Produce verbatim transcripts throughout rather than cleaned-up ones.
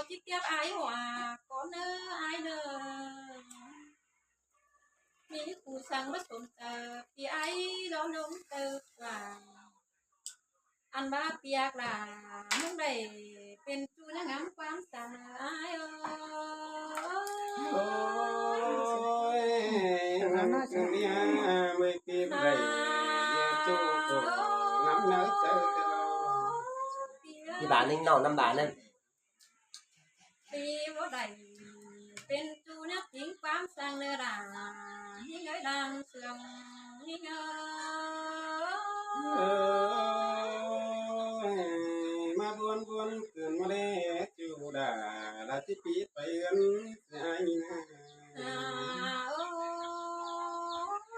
Chít tiếp ải hua, con nớ ải nớ. Mí cu săng báu sôm tơ, pí ải ló nông tơ quảng. Ăn bá piak lả, ꞌmứng đảy pên ꞌchu ꞌnhá ngắm ꞌquám săng ải ơi. Ôi, ngắm ꞌchu ꞌnhá, ꞌmới pí đảy, ꞌchu ꞌcọ ngắm nớ tơ tơ. Pí bá ꞌnưng nọ ꞌnăm bá ꞌnưng. Pí báu đảy pên ꞌchu ꞌnhá ꞌquám săng nớ đả, ꞌnhính ơi đang sương, ꞌnhính ơi. Ôi, ꞌmá buôn buôn cưn ꞌmá đé ꞌchu đả, đả ꞌchí pí pay ứn ải ꞌnị ꞌnớ. À, ơ,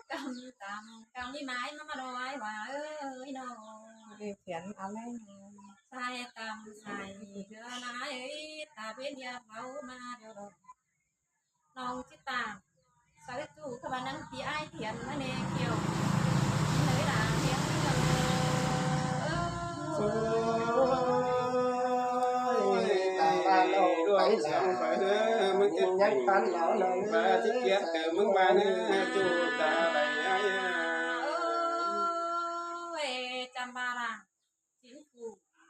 ꞌcắm tăm, ꞌcắm ꞌmí ꞌmái ꞌmá ꞌmá đo ải hua ơi nô. Đi phiến áo ꞌnị. Sai tăm sai, ꞌchớ ꞌnị ải ơi, ta pên điêu báu ꞌmá điêu đô. Nong chít tăm, sai ꞌchu ꞌcọ bá ꞌnăng pí ải thiến ꞌnị ꞌnớ kiêu. Nới đả thiến ꞌnị ꞌnớ. Ôi, ta bá đô pay lả. ꞌMứng chít ꞌnhắng tăn lỏ nong. Bá chít kiết tơ ꞌmứng bá ꞌnớ ꞌchu ta đảy ải. Ôi, chăm bá lả. Chính phủ,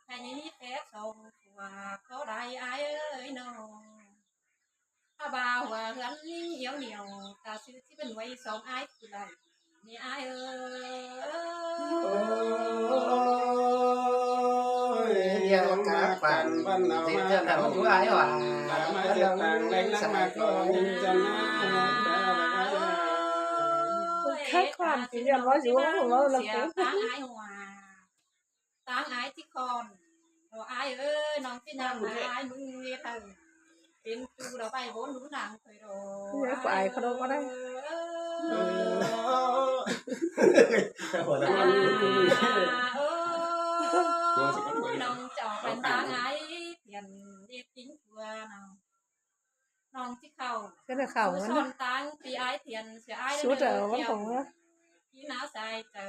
hãy ní phép sống của có đài ải ơi nô. Hả, bá hua ꞌhướn ꞌnhính iêu niêu, ta sư ꞌchí bươn uối sống ải ꞌcứ đảy, ꞌnị ải ơi. Ôi, điêu cá quan, dí chân hả, ꞌmá chú ải hua. Bá ꞌmá dí tang leng lăng ꞌmá ꞌcọ, ꞌnhính chân ải. Ôi, cá quan, ta ꞌchí điêu báu dú, ꞌchí báu dú. Tang ải ꞌchí khon. Ôi, ải ơi, nong ꞌchí ꞌnhắng ải ꞌmứng ꞌliệt hả. Pên ꞌchu đỏ bay bốn đúng nắng thôi đô. Ôi, ải ꞌcọ ải khổ đô ꞌmá đảy. Ôi, ôi, nong chọ pên tang ải thiến đi kính chùa nong. Nong chít khảu. Cái này khảu. Sư ꞌnớ. Son tang pí ải thiến, sư ải ꞌnớ. Sút ở văn phòng á. Pí náo sai tơ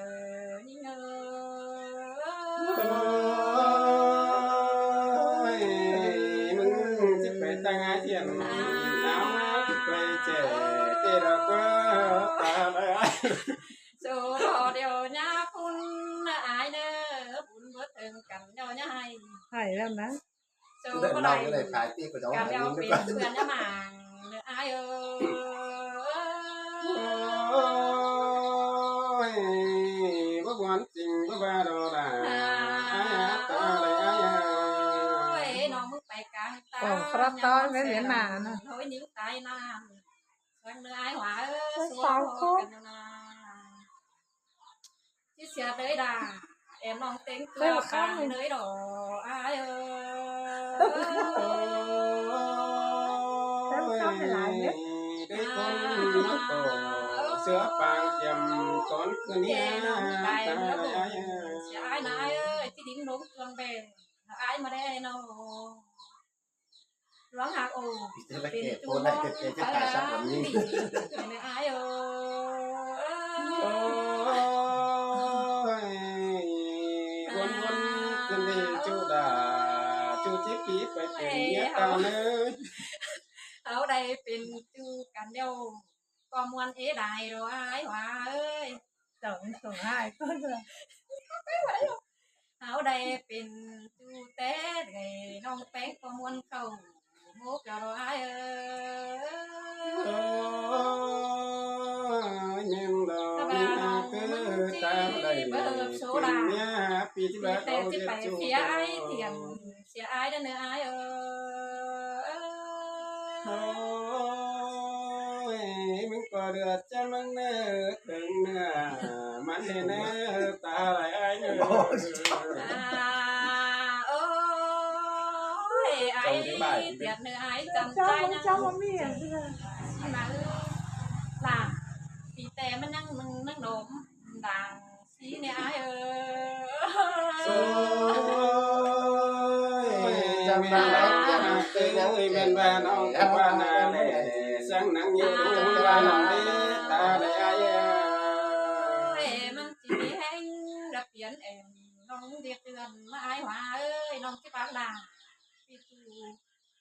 ꞌnhính ơi. Ôi, ꞌmứng chít pay tang ải thiến. Náo ꞌmá chít pay chẻ, tê đỏ ꞌquá, ta đảy ải. Sô điêu ꞌnhá phun ải ꞌnớ, phun báu tơng căn ꞌnhó ꞌnhá ải. Ải lắm ꞌnớ. Sô ꞌcọ đảy, ꞌcọ đảy cắn béo pên ꞌpứng ꞌnhá mảng ꞌnớ ải ơi. Ôi, báu buôn chính báu bá đô đả. Ải hả, ta đảy ải ơi. Ôi, nong ꞌmứng pay cang ta. Ôi, khắp ꞌtoi ꞌmé miến nả ꞌnớ. Thôi ꞌnhính tai ꞌnặn. Săng ꞌnớ ải hua ơi, sô khăn ꞌnớ. Chít sia đới đà, em nong têng tua pang đới đỏ, ải ơi. Ôi, đới con nó tổ, sứa pang chiếm con cứ nia, em nong bài ta nó đới đỏ. Ải ơi. Sia ải ꞌnớ ải ơi, ꞌchí đính nông chuông bè, ải ꞌmá đé nô. Luống hạc ổ. Pên ꞌchu ꞌmón ải ơi. Ôi, buôn buôn cưn đi ꞌchu đả, ꞌchu chít pí pay pên nia ta ꞌnớ. Hảư đảy pên ꞌchu căn điêu. Có muôn ế đài đô ải hua ơi. Tổng tổng hai con rồi. Hảư đảy pên ꞌchu té đảy nong péng có muôn khảu. Mô kéo đô ải ơi. Ôi, nhưng đô ta ꞌmí bá ꞌmá cứ ꞌmứng ta đảy bá hợp số pên đà. Nia pí chít bá pí té đô chít pay ꞌchu phía ải thiến. Sia ải ꞌnớ ải ơi. Ôi, ꞌmứng ꞌcọ đưa chăn ꞌmứng ꞌnớ, tơng ꞌnớ, ꞌmắn đi ꞌnớ, ta đảy ải ꞌnớ. À, ôi, ải thiến ꞌnớ ải chăm chai ꞌnớ. Chăm ꞌmắn đi ꞌnớ. Sim ꞌnớ, lả, pí té ꞌmắn ꞌnăng, ꞌnăng nôm, đang. Sim ꞌnớ ải ơi. Ôi, chăm ꞌmắn ꞌnớ, ꞌmắn ꞌnớ, ꞌmắn ꞌnớ, săng ꞌnăng ꞌnhính ꞌmắn ꞌnớ, ta đảy ải ơi. Ôi, ꞌmắn ꞌchí ꞌmí ꞌhéng đa piến em, nong điêu tươn ải hua ơi, nong chít pang đà. Pí ꞌchu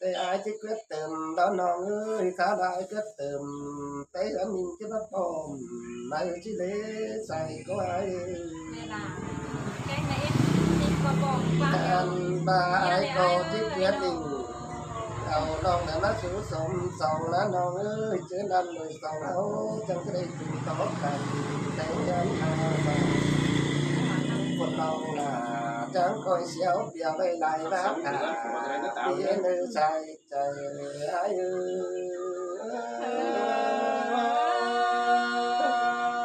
Tê ai ꞌchí ꞌquiết tơm đó ꞌnọng ơi, khá lai ꞌquiết tơm. Tê ꞌhướn ꞌnhính ꞌchí báu pom, mai ꞌchí lế sai ꞌcọ ai. Ăn ꞌva ai ꞌcọ ꞌchí ꞌquiết ꞌnhính. Au ꞌnọng đảy ꞌmá sú sôm song ꞌnớ ꞌnọng ơi, ꞌchớ ꞌnặn đuổi song ꞌháu chắng ꞌchí đảy ꞌtố khăn. Tê ꞌhướn ꞌnặn ꞌva, ꞌcốn ꞌnọng ꞌnạ chắng ꞌcoi ꞌsịu ꞌviạk ꞌvạy lai ꞌva thả, đi ꞌnư sai. Chảy ai ơi.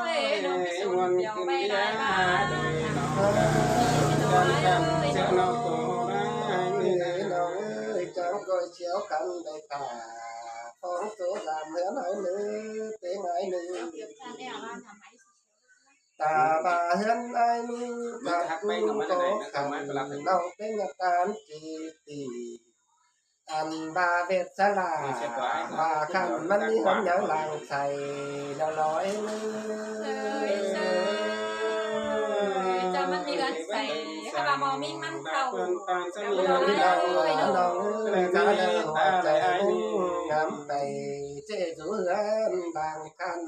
Ơi, ꞌnọng ơi, chắng ꞌcoi ꞌsịu khăn đảy thả, phóng số làm ꞌhướn ai ꞌnư, tê ai ꞌnư. Tả ꞌva ꞌhướn ai ꞌnư, tả ꞌcốn ꞌcọ khăn, ꞌnọng tê ꞌnhá ꞌtan ꞌchí tỉ. Ăn ꞌva ꞌvệt sa lả, ꞌva khăn ꞌmắn ꞌmí ꞌhướn nháư lăng sai, lỏ lỏ ꞌnư. Ơi, chắng ꞌmắn ꞌmí ꞌhướn sai, khá ꞌva ꞌmí ꞌmắn khảu. Ơi, ꞌnọng ơi, ꞌnọng ơi, khá lỏ hua chảy ꞌmắn ngắm tay, ꞌchớ dú ꞌhướn lăng khăn.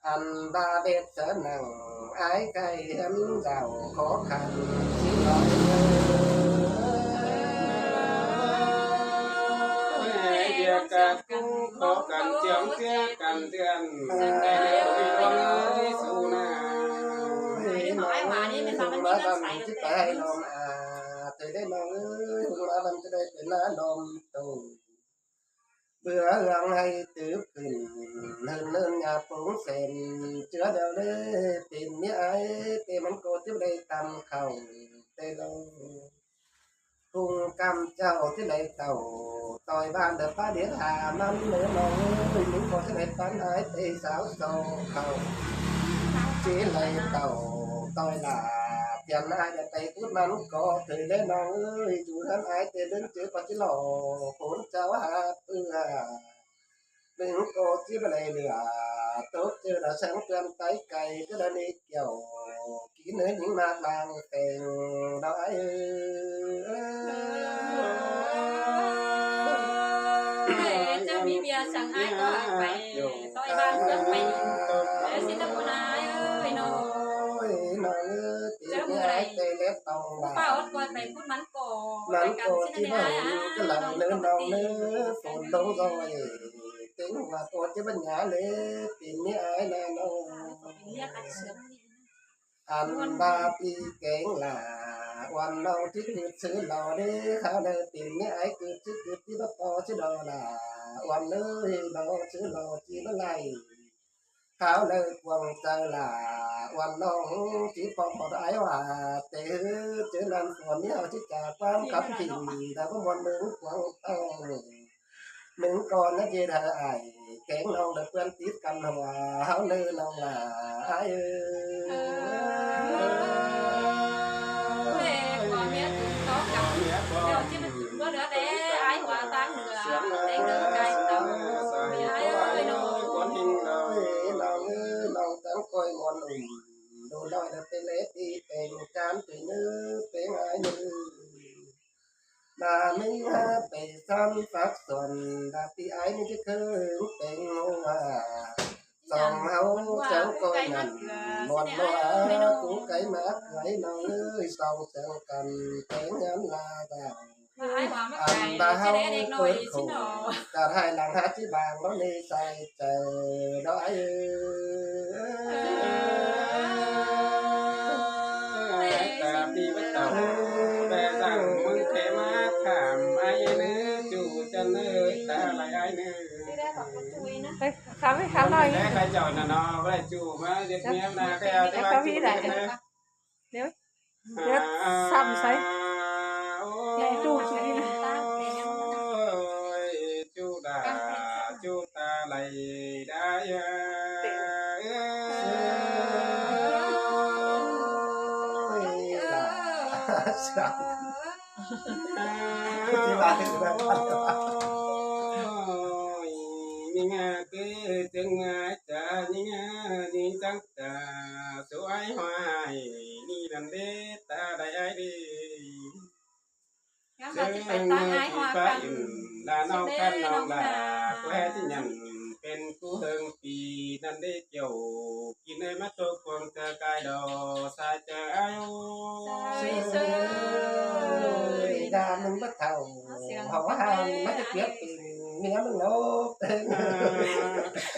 Ăn ꞌva ꞌvệt sa nẳng, ai cai ꞌhướn dảo khó khăn, ꞌchí lỏ ꞌnư. Ơi, ꞌviạk ꞌcọ ꞌcốn khó khăn, chướng ꞌchớ căn ꞌtươn. Ơi, ꞌnọng ơi, su ꞌnạ. Ơi, ꞌnọng ơi, ꞌhung ꞌmá ꞌvặn ꞌchí pay ꞌlom a, tê đảy ꞌnọng ơi, ꞌhung ꞌmá ꞌvặn ꞌchí đảy pên ꞌná ꞌlom tô. Bươn ꞌhướn ꞌhạy tứp khửn, ꞌnơn ꞌnơn ꞌnhá pông sên, ꞌchớ đéo lế pên ꞌmí ai, tê ꞌmắn ꞌcọ ꞌchí đảy tăm khảu, tê ꞌlạ. Phung ꞌcắm chảu ꞌchí đảy tảu, ꞌtoi ꞌván đảy ꞌpá điên ha ꞌmắn ꞌnớ ꞌnọng ơi, ꞌmắn ꞌcọ ꞌchí đảy ꞌpắn ai, tê sáo so khảu. ꞌChí đảy tảu, ꞌtoi lả, phiên ai đảy pay cút ꞌmắn ꞌcọ, tê đảy ꞌnọng ơi, dú ꞌhướn ai, tê ꞌlứn ꞌchớ ꞌcọ ꞌchí lỏ, ꞌcốn chảu ha ꞌpưa. ꞌMắn ꞌcọ ꞌchí báu đảy lửa, tốc ꞌchớ đa sắng ꞌpưa ꞌtái cay, ꞌchớ đa ꞌnị kiẻo, kí ꞌnớ ꞌnhính ꞌmặc lăng têng, đó ai ơi. Ơi, ꞌchớ ꞌmí ꞌviạk săng ai ꞌcọ hảư pay, ꞌtoi ꞌván ꞌchớ pay, ơi, ꞌsịn ꞌnớ ꞌcốn ai ơi, ꞌnọng. Ơi, ꞌnọng ơi, ꞌchớ ꞌmưa ai tê lét tong ꞌva, ꞌpá ốt ꞌcoi pay cút ꞌmắn ꞌcọ, ꞌmắn ꞌcọ ꞌchí báu hên ꞌcọ lăng ꞌnớ ꞌnọng ꞌnớ, phôn ꞌlống ꞌdội. Têng ꞌva ꞌcọ ꞌchí báu nhá lế, pên ꞌmí ai ꞌnớ ꞌnọng. Ăn ꞌva ꞌpi kéng lả, uôn ꞌnọng ꞌchí ꞌcứt ꞌsứ lo đé, kháo đaư pên ꞌmí ai ꞌcứt ꞌchí ꞌcứt ꞌchí báu ꞌpo ꞌchí đo lả, uôn ơi lo ꞌsứ lo ꞌchí báu đảy. Kháo đaư cuông chaư lả, uôn ꞌnọng ꞌchí ꞌpo ꞌpo ai ꞌva, tê ꞌhứ ꞌchớ ꞌnặn phôn ꞌnị ꞌháu ꞌchí chả ꞌquám khắp thỉn, đa ꞌcọ ꞌmuôn ꞌmướng cuông ꞌtông. ꞌMứng ꞌcọ ꞌnhá ꞌdệt hảư ải, kéng ꞌnọng đa ꞌpươn tít căn hua, ꞌháu ꞌnư ꞌnọng lả, ai ơi. Ơi, ꞌcọ ꞌmía tứm tó cắp, ꞌlẹo ꞌchí ꞌmá tứm ꞌlứa đé, ai hua ꞌtáng ꞌnưa, têng đơ cai tảu, ai ơi, ꞌnọng. Ơi, ꞌnọng ơi, ꞌnọng chắng ꞌcoi ꞌmuôn ủm, đu ꞌnọi đa pên lế ꞌpi pêng, chán tui ꞌnư, pêng ai ꞌnư. Đa ꞌmứng ha pay ꞌsán phák suôn, đa ꞌpi ai ꞌmí ꞌchí khớng pêng hua. Song ꞌháu chắng ꞌcoi ꞌnặn, ꞌmuôn ꞌlứa, cú cáy ꞌmá cơi ꞌnọng ơi, song chắng căn, pêng ngán la đa. Ăn đa ꞌháu bớt khổ, ꞌcọ ꞌhại lăng hák ꞌchí bang ꞌló ꞌnị sai chaư, đó ai ơi. Ơi, ta pi bắt đầu, bé rằng mưng thế má thảm ai ơi, chú chân ơi, ta lại ai ơi. Ê, khám đi, khám lại. Bé khai chọn là nó, bé chú má, giết miếng là cái, cái khám đi lại. Nếu, nếu sắm sai. Này, chú, chú đi. Ôi, chú đã, chú ta lại đã, ơi, đã. Ôi, mình à, cứ chừng à, chả, mình à, mình chắc chả, số ai hoài, đi đàn đế, ta đại ai đi. Ngắm là Pay ꞌtáng ải ꞌhọa căn. Lả ꞌnọng căn ꞌnọng lả, ꞌcọ ꞌhế ꞌchí nhẳn pên ꞌcú ꞌhướng pi ꞌnặn đé Kiẻo. Kin ơi ꞌmá ꞌtộc cuông ꞌtưa cai đo, sai ꞌchớ ải ô. Sai ꞌsớ. Đa ꞌmứng báu thảu, hảư ꞌmá ꞌchí piếp pên ꞌmía ꞌmứng lốp.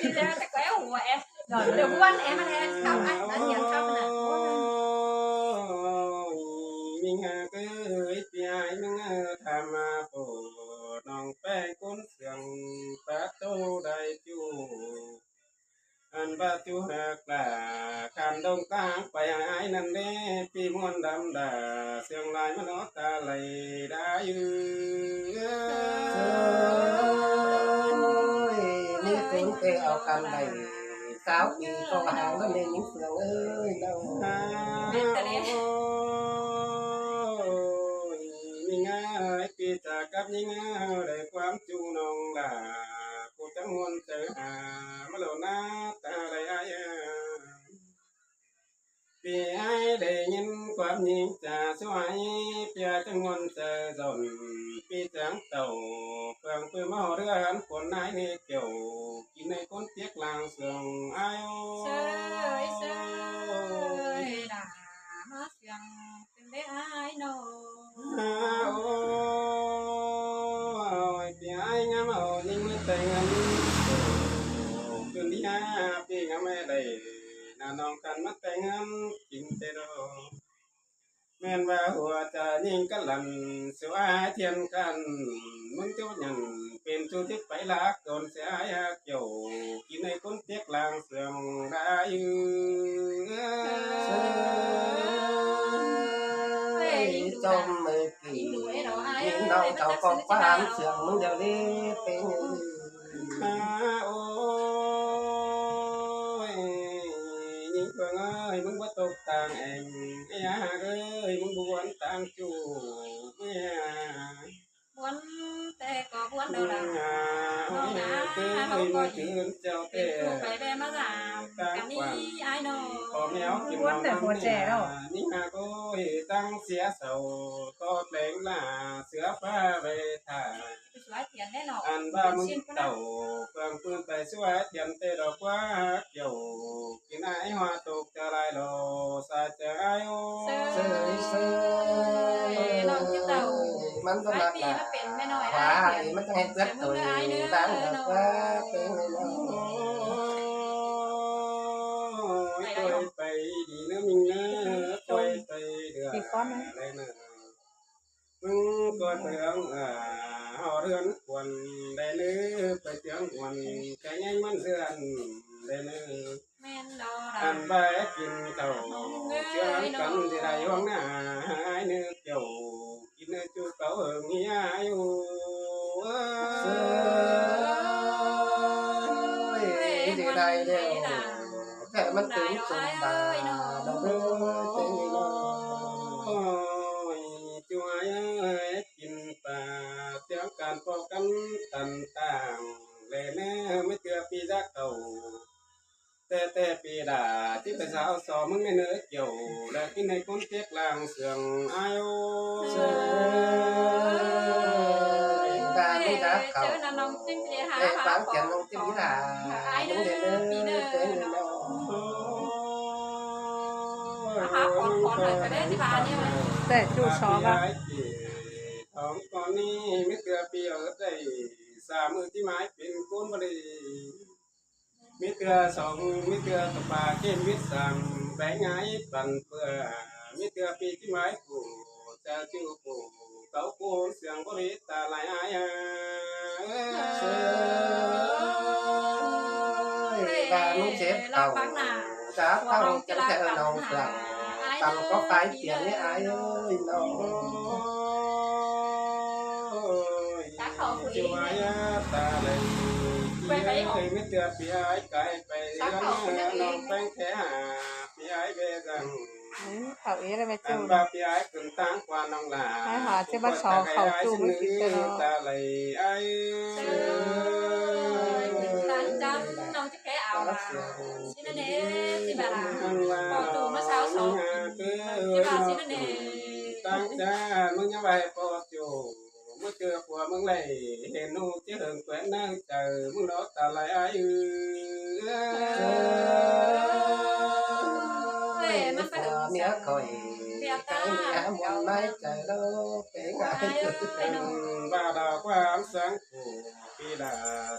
Đi ra ta quéo hua ế. Rồi, được ꞌguốn ế ꞌmá ꞌlé, khắp ải, ꞌnặn hiến khắp ꞌnặn. Ôi, ꞌmí ꞌhặc ơi, pi ải ꞌmí ꞌhặc tham ꞌmá phủ, ꞌnọng ꞌpéng ꞌcốn siêng, pá tô đảy ꞌchu. Ăn bá ꞌchu ꞌhặc lả, khăn đông ꞌtáng pay ải ꞌnặn đé, pi ꞌmuôn đăm đả, siêng lai ꞌmá nó ta lai đá ư. Ôi, ꞌmí ꞌcốn ꞌtẹ au căn đảy, sáu pi ꞌcọ háng ꞌnặn đé ꞌnhính Phương ơi, ꞌnọng. Ôi, ꞌmí ꞌhặc ơi, pi ta cắp ꞌnhính ꞌhặc đảy ꞌquám ꞌchu ꞌnọng lả, ꞌcọ chắng ꞌmuôn chaư hả, ꞌmá lỏ ꞌná ta lai ải ơ. Pi ải đảy ꞌnghín ꞌquám ꞌnhính cha ꞌsúa ải, pi ải chắng ꞌmuôn chaư dọn, pi chắng tảu, Phương ꞌpưa ꞌmá ꞌhụ ꞌlứa hán cuôn ải ꞌnị Kiẻo, kin ơi ꞌcốn piếc lang siêng ải ô. Sai ꞌsớ, đa ꞌmá siêng pên đé ải ꞌnọng. Ôi, pi ải ꞌnhắng au ꞌnhính ꞌmá ꞌtẹ ꞌngớn. Cun đi hả, pi ꞌnhắng ꞌmá đảy, nả ꞌnọng căn ꞌmá ꞌtẹ ꞌngớn kin ꞌtẹ đo. ꞌMen ꞌva hua chaư ꞌnhính cá lăn, ꞌsúa ải thiên căn, ꞌmứng ꞌchu nhẳn, pên ꞌchu thít pay lác, côn ꞌsúa ải hák Kiẻo, kin ơi ꞌcốn piếc lang siêng đá ư. Ôi, chom ơi. Kin ꞌnọng tảu ꞌcọ ꞌquám siêng ꞌmứng điêu đé pên. Ôi, ꞌnhính Phương ơi, ꞌmứng báu ꞌtộc ꞌtáng eng, ꞌhặc ơi, ꞌmứng báu ꞌmuôn ꞌtáng ꞌchu. Ôi, ꞌmuôn ꞌtẹ ꞌcọ ꞌmuôn đaư lả. Ôi, ꞌnọng ꞌhặc ơi, ꞌmá ꞌchư chảu ꞌtẹ. Pay ꞌvẹ ꞌmá dả, căn ꞌnị ải ꞌnọng. Ôi, ꞌmí ꞌhặc ꞌcọ ꞌtáng sia sau, ꞌcọ ꞌtếng lả, ꞌsúa ꞌpá ꞌvẹ thả. Ăn bá ꞌmứng tảu, Phương ꞌpưa pay ꞌsúa thiên ꞌtẹ đo ꞌquá Kiẻo, kin ải ꞌhọa ꞌtộc chaư lai lo, sai ꞌchớ ải ô. Sai ꞌsớ, ꞌnọng ꞌchí tảu. ꞌMắn ꞌcọ ꞌmặc lả. Ải pi ꞌmá pên ꞌmẹ ꞌnọi ꞌhọa ải, ꞌmắn chắng ꞌhế ꞌpướt ꞌtoi, ꞌtáng đo ꞌquá pên ꞌnọng. Ôi, ꞌcoi pay đi ꞌnớ ꞌmứng ꞌnớ, ꞌcoi pay đi ꞌnớ. ꞌMứng ꞌcoi pay ꞌhướn, à, ꞌhọ ꞌhướn cuôn đảy ꞌnớ, pay ꞌtiếng cuôn, cái nhánh ꞌmắn ꞌhướn đảy ꞌnớ. Ăn bá kin tảu, ꞌchưa căn ꞌdệt đảy ꞌhuống ꞌnạ ải ꞌnớ Kiẻo, kin ꞌnớ ꞌchu cáu ꞌhướng ꞌnị ải ô. Ôi, ꞌdệt đảy đeo. Kẻ ꞌmắn tứm sum ba, đo bơ têng ꞌnị ꞌnọng. Ôi, ꞌchu ải ơi, kin ta, ꞌtiếng căn ꞌpọ căn tăn tang, lẻ ꞌnớ ꞌmí ꞌtưa pi dák tảu. Té té pi đả, ꞌchí pay sáo so ꞌmứng ꞌnị ꞌnớ Kiẻo, lẻ kin ꞌnị ꞌcốn piếc lang siêng ải ô. Ôi, ta ꞌmí dák khảu. Ê, pang kiên ꞌnọng ꞌchí ꞌmí đả. ꞌMứng đen ꞌnớ, têng ꞌnị ꞌnọng. Ôi, té ꞌchu so ba. Thong con ꞌnị, ꞌmí ꞌtưa pi ở đây, sa ꞌmự ꞌchí mái pên ꞌcốn ꞌva đi. ꞌMí ꞌtưa song, ꞌmí ꞌtưa tộc pa kêm vít sam, vén ngái păn pưa. ꞌMí ꞌtưa pi ꞌchí mái phủ, cha ꞌchu phủ, cáu ꞌcốn siêng báu đi ta lai ải à. Ôi, ba ꞌmí chếp khảu, chả khảu chả chả ꞌnọng phẳng. Tăm có phái phiền ꞌnị ải ơi ꞌnọng. Ôi, ꞌchu ải à, ta lai. Ôi, ꞌmí ꞌtưa pi ải cái pay ꞌnọng peng thế hả, pi ải bê rằng. Khảu ế là mẹ ꞌchu. Ăn ba pi ải cun ꞌtáng qua ꞌnọng lả. Ải hả, ꞌchí bá so khảu ꞌchu ꞌmí ꞌchư ta lai ải. Ôi, cun ꞌtáng chăm ꞌnọng ꞌchí khé au lả. ꞌSịn ꞌnớ, ꞌchí ba lả. Ăn ba ꞌpo ꞌchu ꞌmá sáo so. ꞌChí ba ꞌsịn ꞌnớ. ꞌTáng chăm ꞌmá ꞌnhá ba ꞌpo ꞌchu. lai hên ꞌhụ ꞌchí hơng quén ꞌnáng chaư ꞌmứng đó ta lai ai ư. Ơi, ꞌmắn phải ꞌnhá khỏi ꞌnhá muôn mái chaư ꞌló pé ngại. Ai ơi, nó. Ba đa ꞌquám sáng phủ, pi đa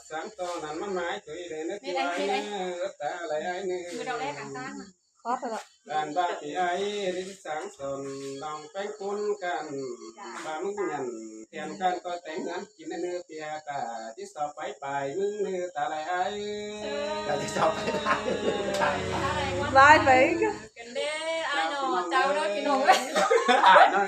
sáng to ꞌnặn ꞌmắn mái tui đen ꞌnớ. Mết anh, mết anh. Ta lai ai ꞌnớ. Người đọc lẽ cắn tang mà. Khó thật ạ. Đàn ba pi ai đi sáng son lòng pén cún căn. Ba ꞌmứng nhẳn thiện căn coi téng ngắn kín ꞌnớ pia cả chứ sao pái pái ꞌmứng ꞌnớ ta lai ai. Cả chứ sao pái pái. Lai phải. Cần đê, ai nó, cháu đó thì nó. Ai nó.